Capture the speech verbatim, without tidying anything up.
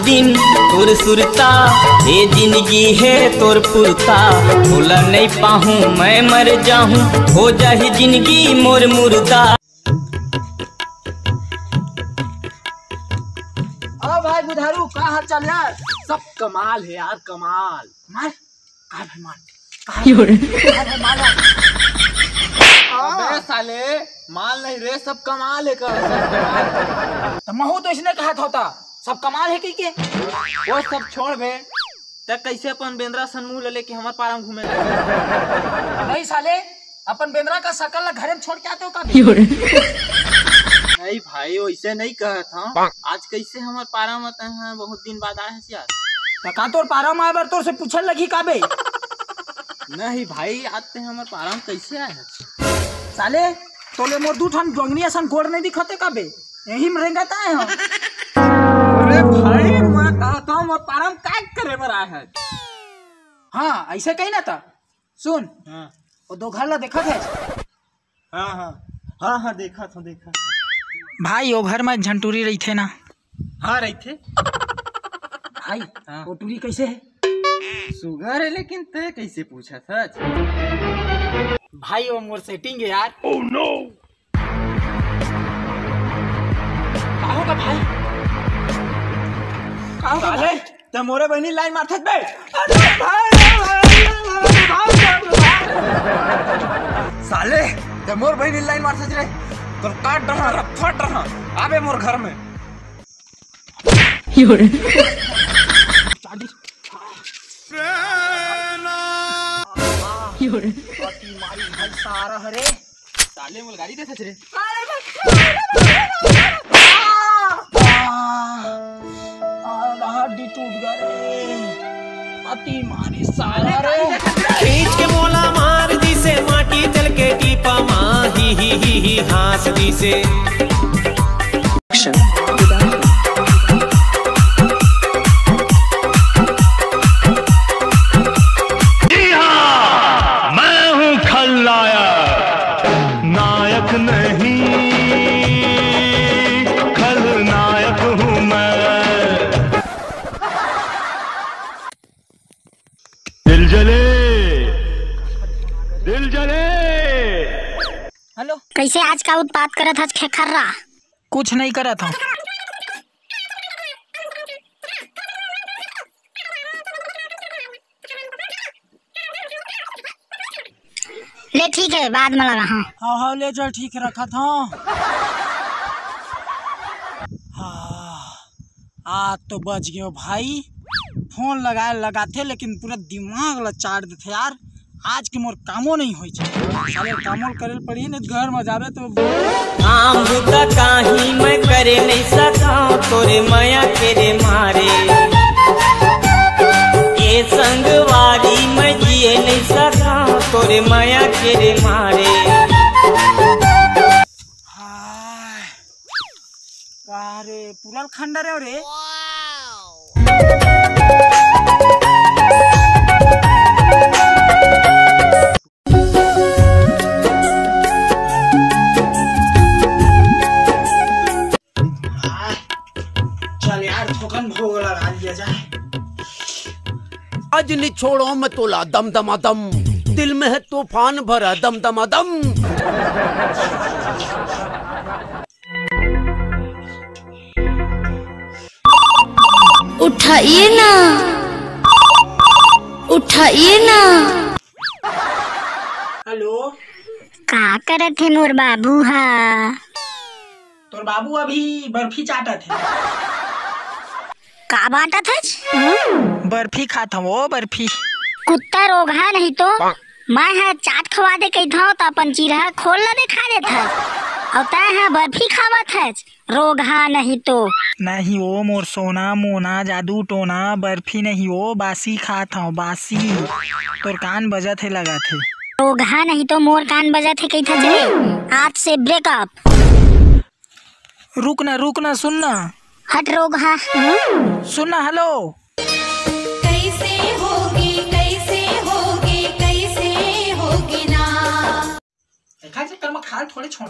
दिन तोर सुरता, ए जिंदगी हे तोर पुरता, तोला नहीं पाहूं मैं मर जाहूं, हो जाही जिंदगी मोर मुर्दा। ओ भाई बुधारू, का हाल चाल यार? सब कमाल है यार, कमाल। मार, का भाई मार? का भाई मार? अबे साले, माल नहीं रे, सब कमाल है का, सब कमाल। तो महू तो इसने कहा था, सब कमाल है कि के? वो सब छोड़ बे, त कैसे अपन बेंदरा सन मुंह ले लेके हमर पारा में घूमे लगे? नहीं साले, अपन बेंदरा का शकल ला घरे में छोड़ के आते हो का बे? नहीं भाई, वैसे नहीं कहत हूँ। आज कैसे हमर पारा में तैं ह बहुत दिन बाद आए हस यार। त का तोर पारा में आए बर तोर से पूछल लगी का बे? नहीं भाई, आज तैं हमर पारा में कैसे आए हस? साले, तोले मोर दू ठन जोंगनी असन गोड़ नहीं दिखते का बे? यही में रेंगत आए हो। अरे भाई, मैं कहता हूँ, मोर पारा में काय करे बर आए है? हाँ, ऐसे कही ना था। सुन, हाँ। वो दो घर ला देखत है? हाँ, हाँ। हाँ, हाँ, देखत हूँ, देखत हूँ। भाई, वो घर में एक झन टूरी रहिथे ना? हाँ, रहिथे। भाई, हाँ। वो टूरी कैसे है? सुगर है, लेकिन तै कैसे पूछत हस? भाई, वो मोर सेटिंग है यार। Oh no! का होगा भाई? का होगा साले, भाई? ते मोरे बहिनी लाइन मारथस बे। अरे भाई, भाई, भाई, भाई, भाई। साले, ते मोर बहिनी लाइन मारथस रे। तोर काट डरहा, रफट डरहा। आबे मोर घर में। सारा हरे। साले मोल गाड़ी देथे रे। हड्डी टूट गया रे। अति मारी साला रे। खींच के मोला मार दिसे माटी चल के टीपा मा ही ही ही ही हाँस दिसे। जी हाँ, मैं हूँ खलनायक, नायक नहीं, खलनायक हूँ मैं। दिल जले, दिल जले। हेलो। कैसे आज का उत्पात करत हस खेखर्रा? कुछ नहीं करत हूँ। ले ठीक है, बाद में लगा। हाँ हाँ हाँ, ले चल, ठीक है, रखत हूँ। हाँ, आज तो बच गयो भाई। फोन लगाए लगाथे, लेकिन पूरा दिमाग ला चाट देथे यार। आज के मोर कामो नहीं होई छे। साले कामो करे ल पड़ी, नहीं घर में जाबे तो। काम बुता काही मैं करे नहीं सका, तोरे मया के रे मारे। ये संगवारी मैं जिए नहीं सका, तोरे मया के रे मारे। हाय, का रे, पूरा खंडर है रे। चल यार, थोकन भोग लगा लिया जाए। अजनी छोड़ो मैं तोला दम दमा दम, दिल में है तूफान भरा दम दमा दम। उठाइए ना, उठाइए ना। हेलो। का करत हे मोर बाबू हा? तोर बाबू अभी बर्फी चाटत हे। का बांटत हच? बर्फी खात हवं, बर्फी। कुत्ता रोगहा नहीं तो। मैं ह चाट खवा दे कहिथंव त अपन चिरहा खोल ल देखा देत हस। अउ तैं ह बर्फी खावत हच, रोगहा नहीं तो। नहीं ओ मोर सोना मोना जादू टोना, बर्फी नहीं ओ, बासी खात हवं, बासी। तोर कान बजत हे लगत हे। रोगहा नहीं तो मोर कान बजत हे कहिथच रे। आज से ब्रेकअप। रुक ना, रुक ना, सुन ना। हट रोगहा। सुन ना, हेलो। कैसे होगी, कैसे होगी, कैसे होगी ना। देखा चक्कर में खाल थोड़े छोड़।